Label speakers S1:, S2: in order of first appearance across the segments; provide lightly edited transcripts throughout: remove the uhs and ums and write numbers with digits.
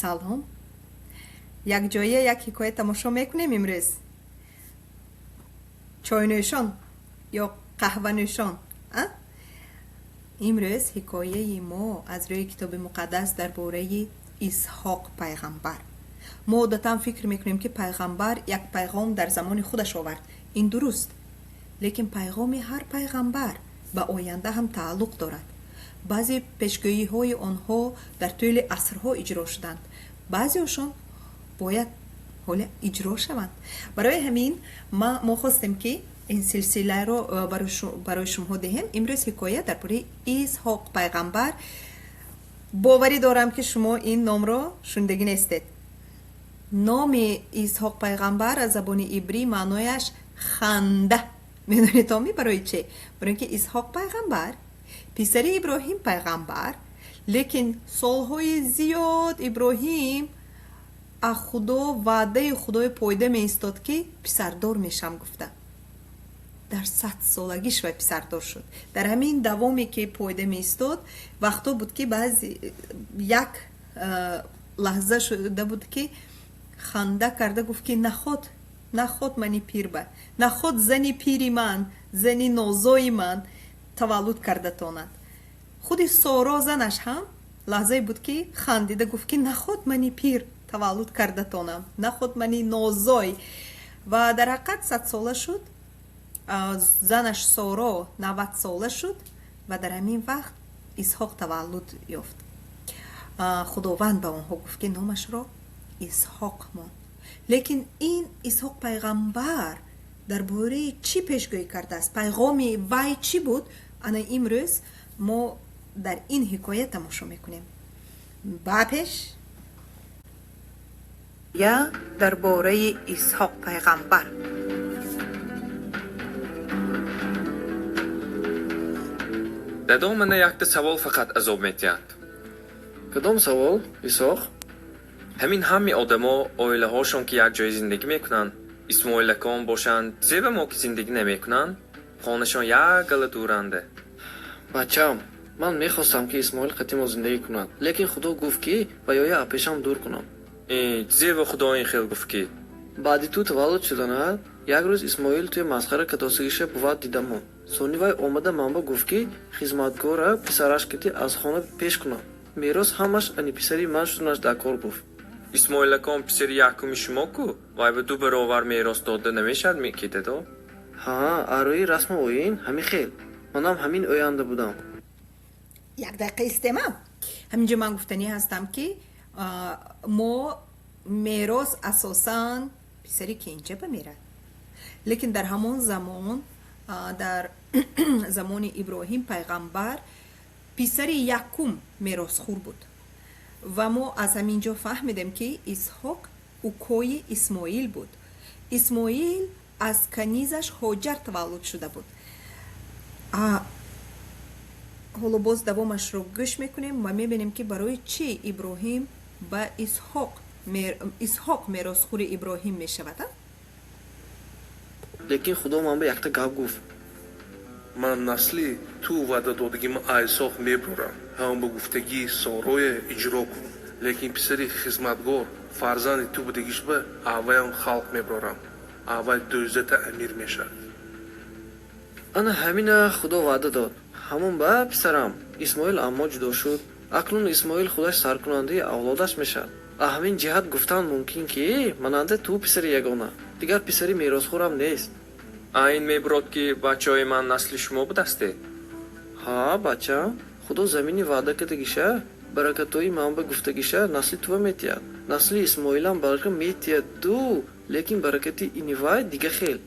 S1: Салом. Якҷоя як ҳикоя тамошо мекунем имрӯз. Чойнӯшон ё қаҳванӯшон, а? Имрӯз ҳикояи мо аз рӯи Китоби Муқаддас дар бораи Исҳоқ пайғамбар. Мо одатан фикр мекунем, ки пайғамбар як пайғом дар замони худаш овард. Ин дуруст. Лекин пайғоми ҳар пайғамбар ба оянда ҳам тааллуқ дорад. Баъзе пешгӯиҳои онҳо дар тӯли асрҳо иҷро шуданд. Баъзеошон бояд ҳоле иҷро шаванд. Барои ҳамин мо хостем, ки ин силсиларо барои шумоҳо диҳем. Имрӯз ҳикоя дар бораи Исҳоқ пайғамбар. Боварӣ дорам, ки шумо ин номро шунидагӣ нестед. Номи Исҳоқ пайғамбар аз забони ибрӣ маънояш ханда. Медонед оми барои чӣ? Барои ин ки Исҳоқ пайғамбар писари Иброҳим пайғамбар, лекин солҳои зиёд Иброҳим аз Худо ваъдаи Худои пойда меистод, ки писардор мешам гуфта. Дар 100-солагиш вай писардор шуд. Дар ҳамин давоме, ки пойда меистод, вақто буд, ки баъзи як лаҳза шуда буд, ки ханда карда гуфт, ки наход мани пирба, наход зани пири ман, зани нозои ман таваллуд карда тонад. Худи Соро занаш ҳам лаҳзае буд, ки хандида гуфт, ки наход мани пир таваллуд карда тонам, наход мани нозой. Ва дар ҳақиқат 100-сола шуд, занаш Соро 90-сола шуд ва дар ҳамин вақт Исҳоқ таваллуд ёфт. Худованд ба онҳо гуфт, ки номашро Исҳоқ монд. Лекин ин Исҳоқ пайғамбар дар бораи чӣ пешгӯӣ кардааст, пайғоми вай чӣ буд, ана имрӯз мо дар ин ҳикоя тамошо мекунем. Ба пеш я дар бораи Исҳоқ пайғамбар.
S2: Дадом, мана якта савол фақат азоб метиҳад.
S3: Кадом савол, Исҳоқ?
S2: Ҳамин ҳамаи одамо оилаҳошон ки якҷоя зиндагӣ мекунанд, исмоилакон бошанд, зеба мо ки зиндагӣ намекунанд, хонашон як гала дуранда.
S3: Бачаам, ман мехостам, ки Исмоил қати мо зиндагӣ кунад, лекин Худо гуфт, ки ба ёя апешам дур кунам.
S2: Зеба Худо ин хел гуфт ки?
S3: Баъди ту таваллуд шуданат як рӯз Исмоил туи масхара кадосигиша бувад дидамон. Сони вай омада манба гуфт, ки хизматгора писараш кити аз хона пеш кунам, мерос ҳамаш ани писари ман шуданаш дар кор гуфт.
S2: Исмоилакон писари якуми шумо ку, вай ба ду баровар мерос дода намешавад ми ки, дадо?
S3: Ҳа, аз рӯи расму оин ҳамин хел. Манам ҳамин оянда будам.
S1: Як дақиқа истема. Ҳаминҷо ман гуфтанӣ ҳастам, ки мо мерос асосан писари кенҷа ба мерад, лекин дар ҳамон замон, дар замони Иброҳим пайғамбар, писари якум меросхӯр буд. Ва мо аз ҳамин ҷо фаҳмидем, ки Исҳоқ укои Исмоил буд. Исмоил аз канизаш Ҳоҷар таваллуд шуда буд. Ҳоло боз давомашро гӯш мекунем ва мебинем, ки барои чӣ Иброҳим ба Исҳоқ меросхӯри Иброҳим мешавад.
S3: Лекин Худо ман ба якта гап гуфт.
S4: Ман насли ту ваъда додагима Исоқ мебурам. Ҳамон ба гуфтагии Сорое иҷро кун, лекин писари хизматгор фарзанди ту будагишба авваям халқ мебарорам, аввай дӯзата амир мешавад.
S3: Ана ҳамина Худо ваъда дод. Ҳамон ба писарам Исмоил аммо ҷудо шуд. Акнун Исмоил худаш саркунандаи авлодаш мешавад. Аз ҳамин ҷиҳат гуфтан мумкин, ки мананда ту писари ягона, дигар писари меросхӯрам нест.
S2: Айн мебурод, ки бачаҳои ман насли шумо будастед?
S3: Ҳа, бачаам, Худо замини ваъда кардагиша, баракатҳои ман ба гуфтагиша насли туа метиҳад. Насли Исмоилам барака метиҳаду, лекин баракати инивай дига хел.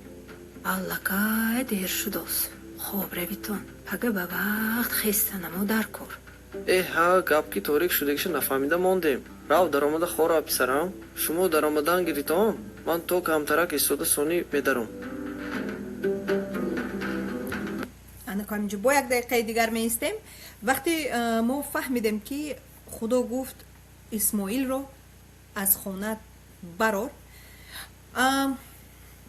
S5: Аллакай дер шудос, хоб равитон, пага ба вақт хестанамо дар кор.
S3: Э ҳа, гап ки торик шудагиша нафаҳмида мондем. Рав, даромада хора, писарам. Шумо даромадан гиритон, ман то камтарак истода, сони медаром.
S1: Ана бо як дақиқаи дигар меистем. Вақте мо фаҳмидем, ки Худо гуфт, Исмоилро аз хона барор,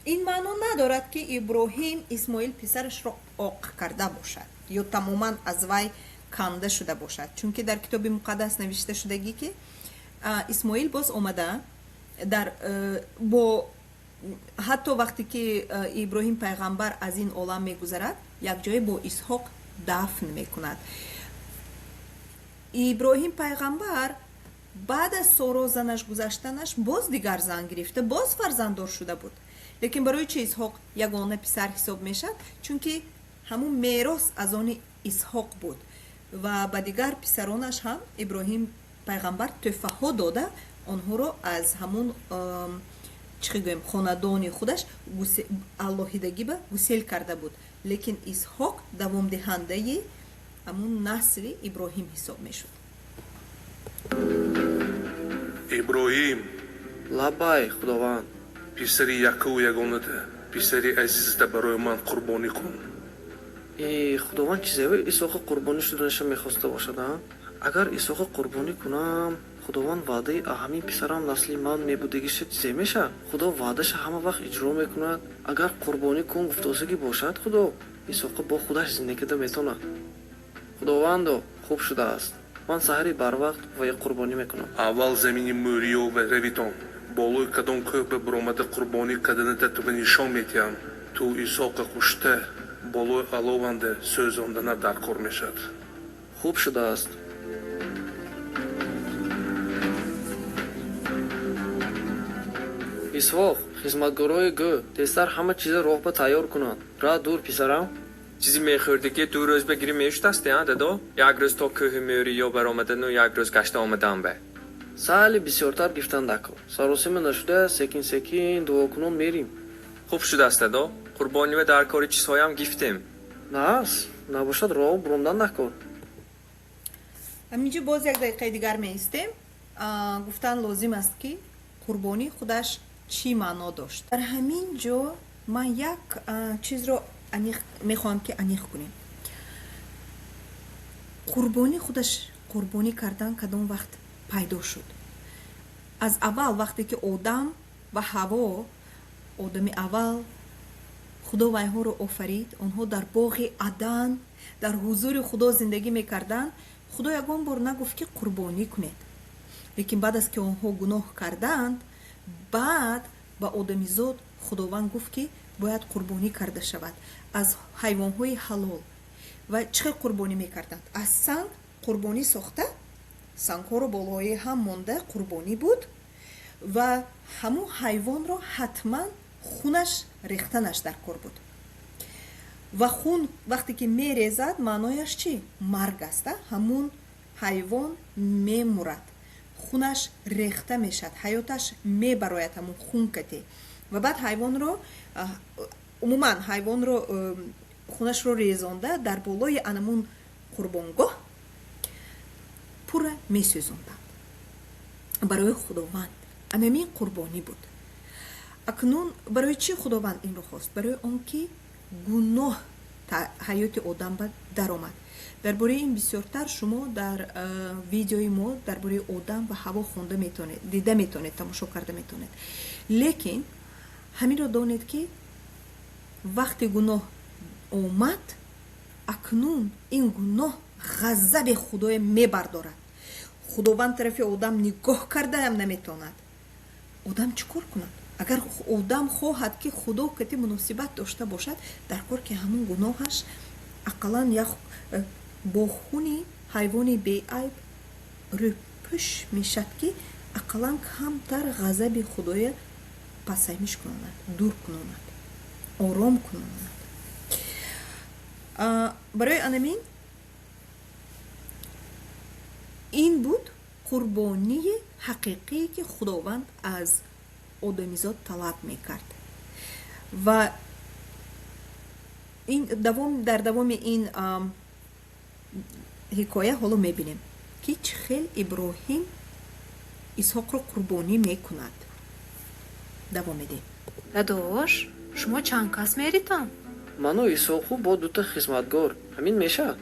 S1: ин маъно надорад, ки Иброҳим Исмоил писарашро оқ карда бошад ё тамоман аз вай канда шуда бошад, чунки дар Китоби Муқаддас навишта шудагӣ, ки Исмоил боз омада дар бо ҳатто вақте ки Иброҳим пайғамбар аз ин олам мегузарад, якҷоя бо Исҳоқ дафн мекунад. Иброҳим пайғамбар баъд аз Соро занаш гузаштанаш боз дигар зан гирифта, боз фарзанддор шуда буд. Лекин барои чи Исҳоқ ягона писар ҳисоб мешавад? Чунки ҳамун мерос аз они Исҳоқ буд ва ба дигар писаронаш ҳам Иброҳим пайғамбар тӯҳфаҳо дода, онҳоро аз ҳамун чӣ гӯем, хонадони худаш алоҳидагӣ ба гусел карда буд. Лекин Исҳоқ давомдиҳандаи ҳамун насли Иброҳим ҳисоб мешуд.
S4: Иброҳим!
S3: Лаббай, Худованд.
S4: Писари яккаву ягоната, писари азизата барои ман қурбонӣ кун.
S3: Э, Худованд чизево Исоқа қурбонӣ шуданаша мехоста бошад, а? Агар Исоқа қурбонӣ кунам, Худованд ваъдаи ҳамин писарам насли ман мебудагиша чизе мешавад? Худо ваъдаша ҳама вақт иҷро мекунад. Агар қурбонӣ кун гуфтосагӣ бошад, Худо Исоқа бо худаш зиндагӣ карда метавонад. Худовандо, хуб шудааст. Ман саҳари барвақт вая қурбонӣ мекунам.
S4: Аввал замини Мӯриё ва равитон. Болои кадом кӯҳ ба баромада қурбонӣ карданата ту нишон метиҳам. Ту Исоқа кушта, болои алованда сӯзондана дар кор мешавад.
S3: Хуб шудааст. Исҳоқ, хизматгорои гӯ, тезтар ҳама чиза роҳ ба тайёр кунанд. Ра дур, писарам.
S2: Чизи мехӯрдӣ ки 2 рӯз ба гирӣ мешудасти, а, дадо? Як рӯз то кӯҳи Мӯриё баромадану як рӯз гашта омадан ба.
S3: Саали бисёртар гирифтан дакор. Саросима нашуда секин-секин дуокунон мерим.
S2: Хуб шудааст, дадо. Қурбонива дар кори чизҳоям гифтем.
S3: Нас, набошад роҳ буромдан накор.
S1: Ҳаминҷо боз як дақиқаи дигар меистем. Гуфтан лозим аст, ки қурбонӣ худаш чӣ маъно дошт. Дар ҳамин ҷо ман як чизро мехоҳам ки аниқ кунем. Қурбонӣ худаш, қурбонӣ кардан кадом вақт пайдо шуд? Аз аввал вақте ки Одам ва Ҳаво, одами аввал, Худо вайҳоро офарид, онҳо дар боғи Адан дар ҳузури Худо зиндагӣ мекарданд. Худо ягон бор нагуфт ки қурбонӣ кунед. Лекин баъд аз ки онҳо гуноҳ карданд, баъд ба одамизод Худованд гуфт ки бояд қурбонӣ карда шавад аз ҳайвонҳои ҳалол. Ва чӣ хел қурбонӣ мекарданд? Аз санг қурбонӣ сохта, сангҳоро болои ҳам монда қурбонӣ буд ва ҳамун ҳайвонро ҳатман хунаш рехтанаш дар кор буд. Ва хун вақте ки мерезад, маънояш чӣ? Марг аст. Ҳамун ҳайвон мемурад, хунаш рехта мешавад, ҳаёташ мебарояд ҳамун хун кате. Ва баъд ҳайвонро, умуман ҳайвонро хунашро резонда дар болои анамун қурбонгоҳ пурра месӯзонданд барои Худованд. Анамин қурбонӣ буд. Акнун барои чӣ Худованд инро хост? Барои он ки гуноҳ ҳаёти одам ба даромад. Дар бораи ин бисёртар шумо дар видеои мо дар бораи одам ва ҳаво хонда метавонед, дида метавонед, тамошо карда метавонед. Лекин ҳаминро донед ки вақте гуноҳ омад, акнун ин гуноҳ ғазаби Худое мебардорад. Худованд тарафи одам нигоҳ кардаам наметавонад. Одам чӣ кор кунад? Агар одам хоҳад ки Худо кати муносибат дошта бошад, дар кор ки ҳамун гуноҳаш ақаллан як бо хуни ҳайвони беайб рӯпӯш мешад, ки ақаллан камтар ғазаби Худоя пасаймиш кунонад, дур кунонад, ором кунонад. Барои анамин ин буд қурбонии ҳақиқие ки Худованд аз одамизод талаб мекард. Ва ин дар давоми ин ҳикоя ҳоло мебинем ки чӣ хел Иброҳим Исҳоқро қурбонӣ мекунад. Давом медиҳем.
S5: Дадош, шумо чанд кас меритон?
S3: Ману Исҳоқу бо дута хизматгор. Ҳамин мешавад?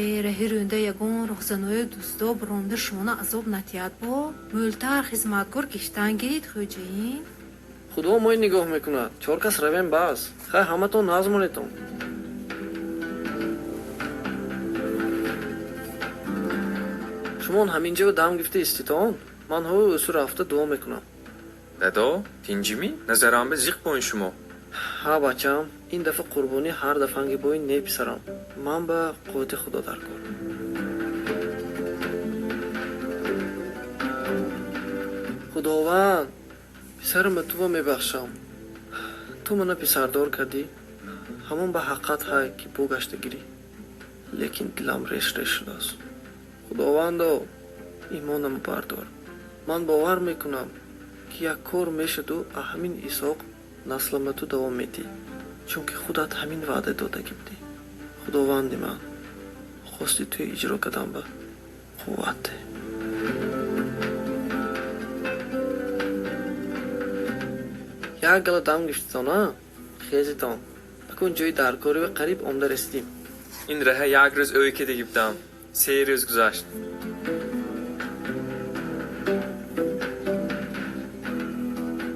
S5: Э, раҳи рӯнда ягон роҳзанои дӯсто буронда шумона азоб натиҳад бо. Мӯлтар хизматгор гиштан гирид, хӯҷаин.
S3: Худо мои нигоҳ мекунад. 4 кас равем бас. Хай ҳаматон назм монетон. Шумон ҳаминҷо дам гирифта иститон? Ман ҳо ӯсу рафта дуо мекунам.
S2: Дадо, тинҷимӣ? Назарам ба зиқ боин шумо.
S3: Ҳа, бачаам, ин дафъа қурбонӣ ҳар дафъанги боин не, писарам. Ман ба қуввати Худо дар кор. Худованд, писарама туба мебахшам. Ту мана писардор кардӣ, ҳамон ба ҳаққат ҳай ки бо гашта гирӣ. Лекин дилам реш реш шудааст. Худовандо, имонам бардор. Ман бовар мекунам, ки як кор мешаду ҳамин Исоқ наслама ту давом медиҳӣ, чунки худат ҳамин ваъда додагӣ будӣ. Худованди ман, хости туи иҷро кардан ба қувват деҳ. Як гала дам гирифтитон, а? Хезитон. Акун ҷои даркорива қариб омда расидим.
S2: Ин раҳа як рӯз ӯй кардагӣ будам. 3 рӯз гузашт.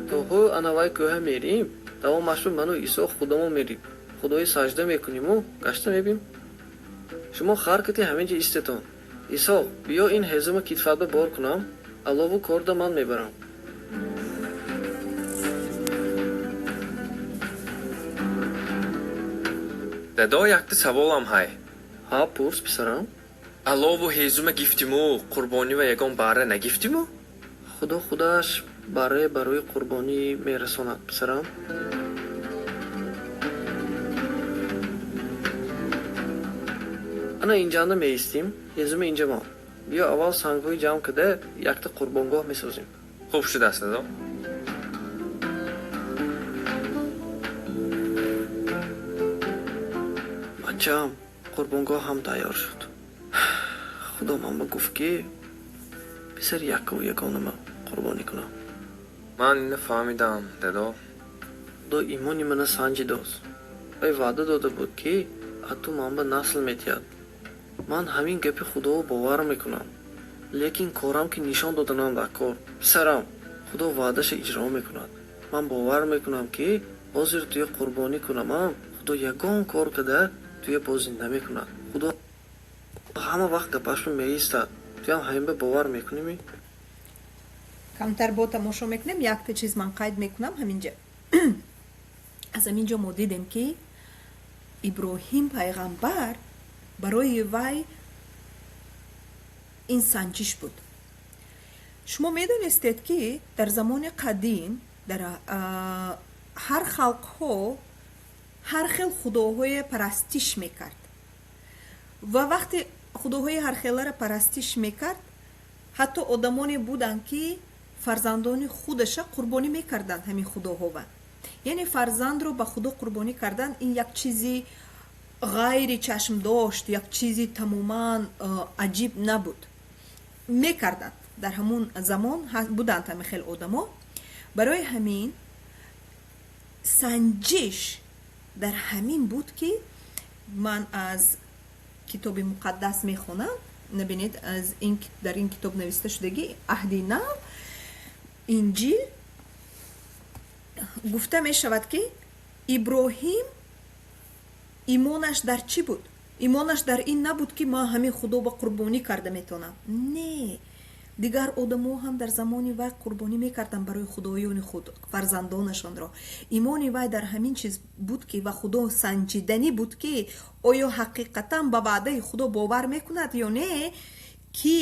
S3: То ҳо анавай кӯҳа мерим, давомашро ману Исоқ худамо мерим. Худои сажда мекуниму гашта мебим. Шумо хар кати ҳамин ҷо истетон. Исоқ, биё ин ҳезума китфатба бор кунам, алову корда ман мебарам.
S2: Дадо, якта саволам ҳай.
S3: Ҳа, пурс, писарам.
S2: Алову ҳезума гифтиму, қурбонӣ ва ягон барра нагифтиму?
S3: Худо худаш барре барои қурбонӣ мерасонад, писарам. Ана инҷанда меистим, ҳезума инҷа мон. Биё аввал сангҳои ҷамъ карда якта қурбонгоҳ месозем.
S2: Хуб шудааст, дадо.
S3: Бачаам, қурбонгоҳ ҳам тайёр шуд. Худо ман ба гуфт, ки писари яккаву ягонама қурбонӣ кунам.
S2: Ман ина фаҳмидам, дадо.
S3: Худо имони мана санҷидост. Вай ваъда дода буд, ки аз ту ман ба насл метиҳад. Ман ҳамин гапи Худоро бовар мекунам. Лекин корам ки нишон доданам дар кор. Писарам, Худо ваъдаша иҷро мекунад. Ман бовар мекунам, ки ҳозир туя қурбонӣ кунамам, Худо ягон кор карда туя боз зинда мекунад. Худо ҳама вақт гапашро меистад. Туям ҳамин ба бовар мекунӣ?
S1: Камтар бо тамошо мекунем, якта чиз ман қайд мекунам ҳаминҷа. Аз ҳамин ҷо мо дидем, ки Иброҳим пайғамбар барои вай ин санҷиш буд. Шумо медонистед, ки дар замони қадим дар ҳар халқҳо ҳар хел худоҳое парастиш мекард. Ва вақте худоҳои ҳархеларо парастиш мекард, ҳатто одамоне буданд, ки фарзандони худаша қурбонӣ мекарданд ҳамин худоҳова. Яъне фарзандро ба худо қурбонӣ кардан ин як чизи ғайри чашмдошт, як чизи тамоман аҷиб набуд. Мекарданд. Дар ҳамун замон буданд ҳамин хел одамо. Барои ҳамин санҷиш дар ҳамин буд, ки ман аз китоби муқаддас мехонам. Набинед, аз ин дар ин китоб нависта шудагӣ Аҳди Нав, Инҷил, гуфта мешавад, ки Иброҳим имонаш дар чӣ буд? Имонаш дар ин набуд, ки ман ҳамин худо ба қурбонӣ карда метавонам. Не, дигар одамо ҳам дар замони вай қурбонӣ мекарданд барои худоёни худ фарзандонашонро. Имони вай дар ҳамин чиз буд, ки ва худо санҷиданӣ буд, ки оё ҳақиқатан ба ваъдаи худо бовар мекунад ё не, ки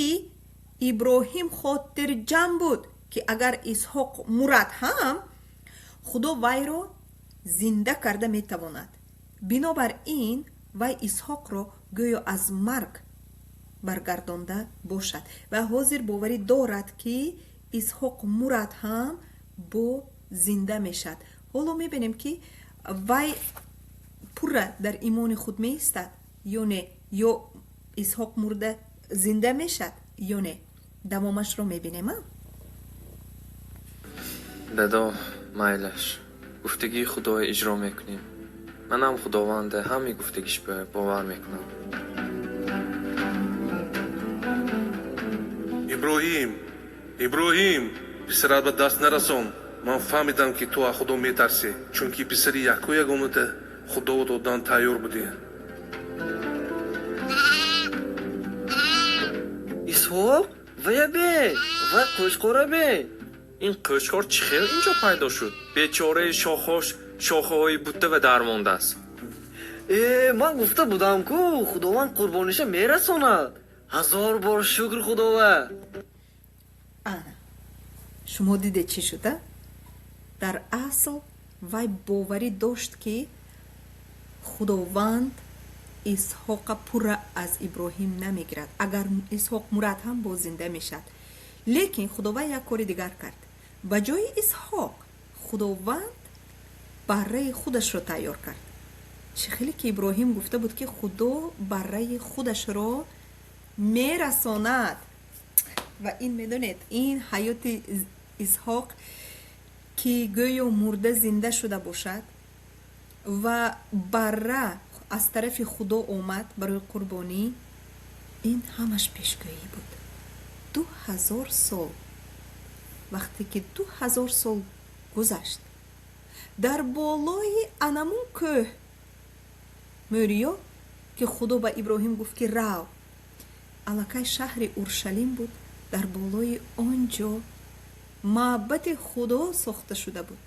S1: Иброҳим хотирҷамъ буд, ки агар Исҳоқ мурад ҳам, худо вайро зинда карда метавонад. Бинобар ин вай Исҳоқро гӯё аз марг баргардонда бошад ва ҳозир боварӣ дорад, ки Исҳоқ мурад ҳам бо зинда мешавад. Ҳоло мебинем, ки вай пурра дар имони худ меистад ё не, ё Исҳоқ мурда зинда мешавад ё не. Давомашро мебинем, а?
S2: Дадо, майлаш, гуфтагии худоро иҷро мекунем. Манам худованда ҳамин гуфтагиш ба бовар мекунам.
S4: Иброҳим, Иброҳим, писарат ба даст нарасон. Ман фаҳмидам, ки ту аз худо метарсӣ, чунки писари якку ягоната худо додан тайёр будӣ.
S3: Исҳоқ, вая бе, Вай қӯчқора бе.
S2: Ин қӯчқор чӣ хел инҷо пайдо шуд? Бечораи шохош шохаҳои бутта ва дар мондааст.
S3: Э, ман гуфта будам ку, Худованд қурбониша мерасонад. Ҳазор бор шукр Худова.
S1: Ана, шумо дидед, чӣ шуда? Дар асл вай боварӣ дошт, ки Худованд Исҳоқа пурра аз Иброҳим намегирад. Агар Исҳоқ мурад ҳам, боз зинда мешавад. Лекин Худованд як кори дигар кард: ба ҷои Исҳоқ Худованд барраи худашро тайёр кард. Чӣ хеле ки Иброҳим гуфта буд, ки Худо барраи худашро мерасонад. Ва ин, медонед, ин ҳаёти Исҳоқ, ки гӯё мурда зинда шуда бошад ва барра аз тарафи Худо омад барои қурбонӣ, ин ҳамаш пешгӯӣ буд. 2000 сол, вақте ки 2000 сол гузашт, дар болои анамун кӯҳ Мӯриё, ки Худо ба Иброҳим гуфт, ки рав, аллакай шаҳри Уршалим буд. Дар болои он ҷо маъбади Худо сохта шуда буд.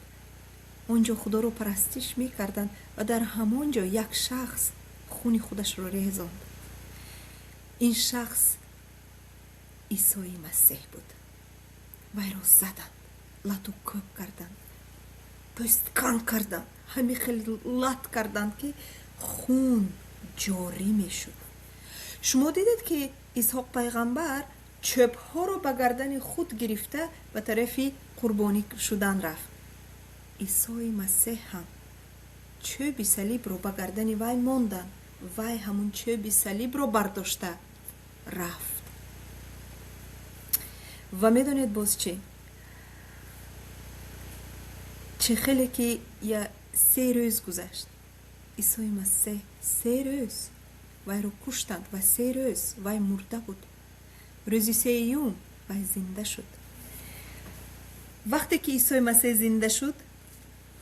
S1: Он ҷо Худоро парастиш мекарданд ва дар ҳамон ҷо як шахс хуни худашро резонд. Ин шахс Исои Масеҳ буд. Вайро заданд, лату кӯб карданд, пӯсткан карданд, ҳамин хел лат карданд, ки хун ҷорӣ мешуд. Шумо дидед, ки Исҳоқ пайғамбар чӯбҳоро ба гардани худ гирифта, ба тарафи қурбонӣ шудан рафт. Исои Масеҳ ҳам чӯби салибро ба гардани вай монданд, вай ҳамун чӯби салибро бардошта рафт. Ва медонед боз чӣ? Чӣ хеле ки я 3 рӯз гузашт, Исои Масеҳ 3 рӯз вайро куштанд ва 3 рӯз вай мурда буд. Рӯзи сеюм вай зинда шуд. Вақте ки Исои Масеҳ зинда шуд,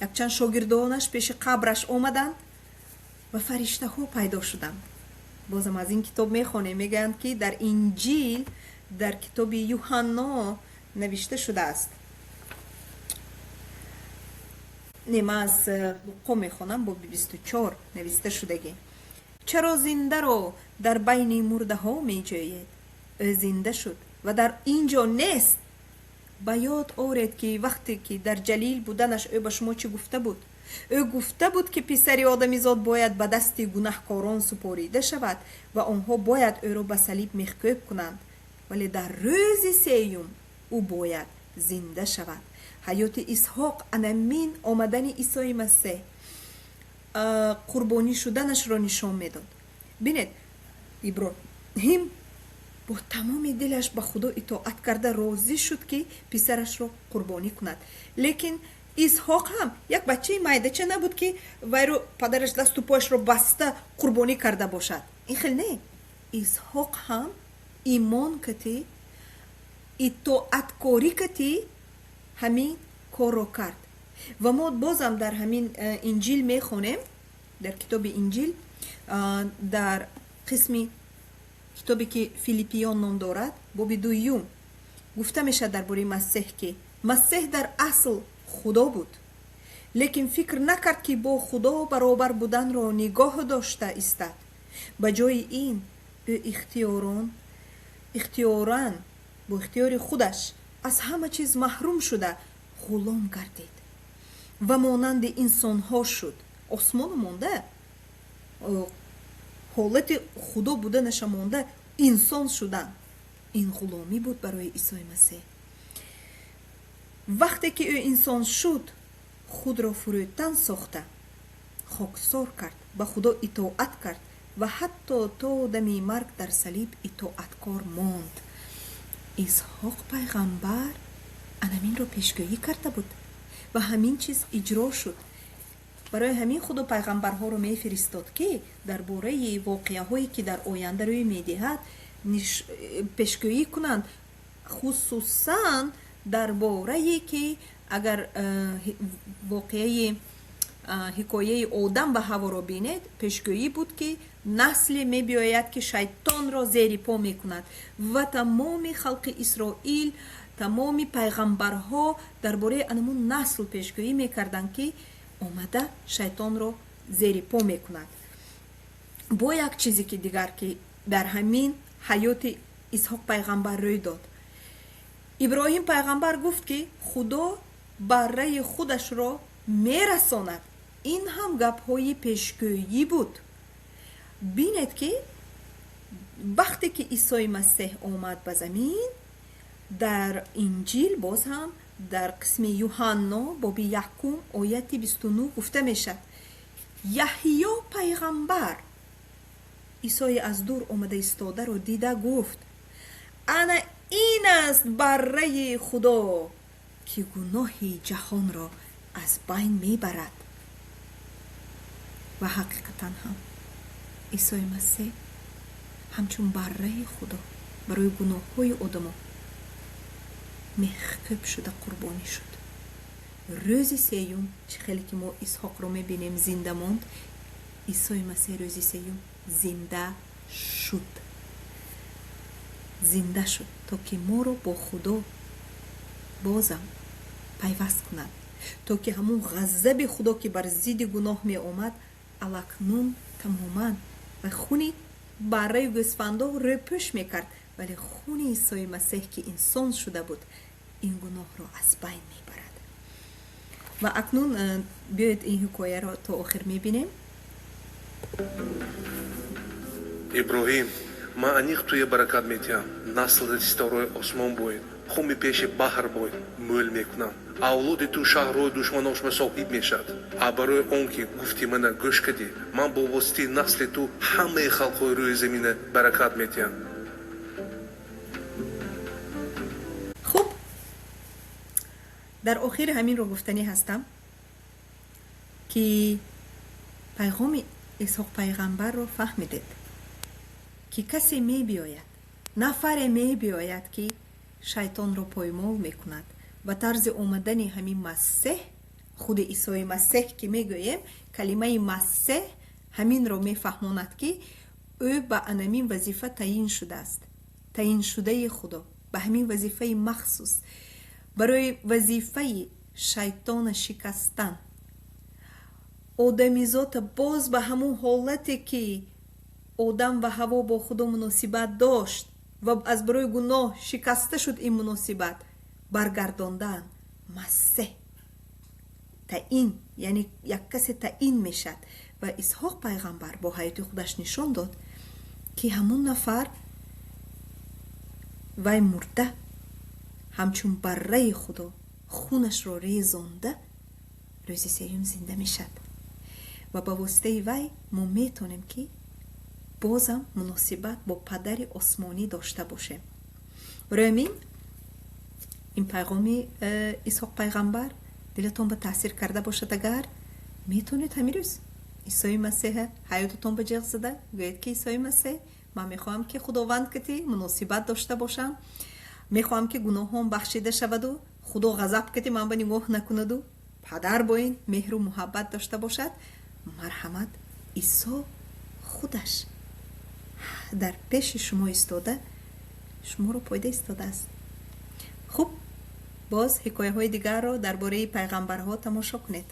S1: якчанд шогирдонаш пеши қабраш омаданд ва фариштаҳо пайдо шуданд. Бозам аз ин китоб мехонем. Мегӯянд, ки дар Инҷил, дар китоби Юҳанно навишта шудааст. Не, ман аз Луқо мехонам, боби 24 нависта шудагӣ: «Чаро зиндаро дар байни мурдаҳо меҷӯед? Ӯ зинда шуд ва дар ин ҷо нест. Ба ёд оред, ки вақте ки дар Ҷалил буданаш ӯ ба шумо чӣ гуфта буд. Ӯ гуфта буд, ки Писари Одамизод бояд ба дасти гунаҳкорон супорида шавад ва онҳо бояд ӯро ба салиб мехкӯб кунанд, вале дар рӯзи сеюм ӯ бояд зинда шавад». Ҳаёти Исҳоқ анамин омадани Исои Масеҳ, қурбонӣ шуданашро нишон медод. Бинед, Иброҳим бо тамоми дилаш ба Худо итоат карда, розӣ шуд, ки писарашро қурбонӣ кунад. Лекин Исҳоқ ҳам як бачаи майдача набуд, ки вайро падараш дасту пояшро баста қурбонӣ карда бошад. Ин хел не, Исҳоқ ҳам имон кати, итоаткорӣ кати ҳамин корро кард. Ва мо бозам дар ҳамин Инҷил мехонем, дар китоби Инҷил, дар қисми китобе, ки Филиппиён ном дорад, боби дуюм гуфта мешавад дар бораи Масеҳ, ки Масеҳ дар асл Худо буд, лекин фикр накард, ки бо Худо баробар буданро нигоҳ дошта истад. Ба ҷои ин ӯ ихтиёран, бо ихтиёри худаш аз ҳама чиз маҳрум шуда, ғулом гардид ва монанди инсонҳо шуд. Осмону монда, ҳолати Худо буданаша монда, инсон шудан, ин ғуломӣ буд барои Исои Масеҳ. Вақте ки ӯ инсон шуд, худро фурӯтан сохта, хоксор кард, ба Худо итоат кард ва ҳатто то дами марг дар салиб итоаткор монд. Исҳоқ пайғамбар анаминро пешгӯӣ карда буд ва ҳамин чиз иҷро шуд. Барои ҳамин Худо пайғамбарҳоро мефиристод, ки дар бораи воқеаҳое, ки дар оянда рӯй медиҳад, пешгӯӣ кунанд, хусусан дар борае, ки агар воқеаи ҳикояи Одам ва Ҳаворо бинед, пешгӯӣ буд, ки насле мебиёяд, ки шайтонро зери по мекунад, ва тамоми халқи Исроил. Тамоми пайғамбарҳо дар бораи анамун насл пешгӯӣ мекарданд, ки омада шайтонро зери по мекунад. Бо як чизе ки дигар, ки дар ҳамин ҳаёти Исҳоқ пайғамбар рӯй дод. Иброҳим пайғамбар гуфт, ки Худо барраи худашро мерасонад. Ин ҳам гапҳои пешгӯӣ буд. Бинед, ки вақте ки Исои Масеҳ омад ба замин, дар Инҷил боз ҳам дар қисми Юҳанно, боби 1, ояти 29 гуфта мешавад: Яҳьё пайғамбар Исои аз дур омада истодаро дида гуфт: ана ин аст барраи Худо, ки гуноҳи ҷаҳонро аз байн мебарад. Ва ҳақиқатан ҳам Исои Масеҳ ҳамчун барраи Худо барои гуноҳҳои одамо мехкӯб шуда қурбонӣ шуд. Рӯзи сеюм, чӣ хеле ки мо Исҳоқро мебинем зинда монд, Исои Масеҳ рӯзи сеюм зинда шуд. Зинда шуд, то ки моро бо Худо бозам пайваст кунад, то ки ҳамун ғазаби Худо, ки бар зидди гуноҳ меомад, алакнун тамоман ва хуни барраю гӯсфандо рӯпӯш мекард, вале хуни Исои Масеҳ, ки инсон шуда буд, ин гуноҳро аз байн мебарад. Ва акнун биёед ин ҳикояро то охир мебинем.
S4: Иброҳим, ман аниқ туя баракат метиҳам. Наслат ситораи осмон боед, хуми пеши баҳр боед, мӯл мекунам. Авлоди ту шаҳрҳои душманошма соҳиб мешавад. А барои он ки гуфти мана гӯш кардӣ, ман бо воситаи насли ту ҳамаи халқҳои рӯи замина баракат метиҳам.
S1: Хуб, дар охир ҳаминро гуфтанӣ ҳастам, ки пайғоми Исҳоқ пайғамбарро фаҳмидед, ки касе мебиёяд, нафаре мебиёяд, ки шайтонро поймол мекунад. Ба тарзи омадани ҳамин Масеҳ, худи Исои Масеҳ, ки мегӯем, калимаи Масеҳ ҳаминро мефаҳмонад, ки ӯ ба анамин вазифа таъин шудааст, таъиншудаи Худо ба ҳамин вазифаи махсус, барои вазифаи шайтона шикастан, одамизота боз ба ҳамун ҳолате, ки Одам ва Ҳаво бо Худо муносибат дошт ва аз барои гуноҳ шикаста шуд ин муносибат, баргардондан Масеҳ таъин, яъне як касе таъин мешавад. Ва Исҳоқ пайғамбар бо ҳаёти худаш нишон дод, ки ҳамун нафар вай мурда ҳамчун барраи Худо хунашро резонда рӯзи сеюм зинда мешавад. Ва ба воситаи вай мо метавонем, ки бозам муносибат бо падари осмонӣ дошта бошем. Барои ҳамин ин пайғоми Исҳоқ пайғамбар дилатон ба таъсир карда бошад, агар метавонед ҳамин рӯз Исои Масеҳа ҳаётатон ба ҷиғ зада гӯед, ки Исои Масеҳ, ман мехоҳам, ки Худованд кати муносибат дошта бошам, мехоҳам, ки гуноҳҳом бахшида шаваду Худо ғазаб кати ман ба нигоҳ накунаду падар бо ин меҳру муҳаббат дошта бошад. Марҳамат, Исо худаш дар пеши шумо истода, шуморо пойда истодааст. Хуб, боз ҳикояҳои дигарро дар бораи пайғамбарҳо тамошо кунед.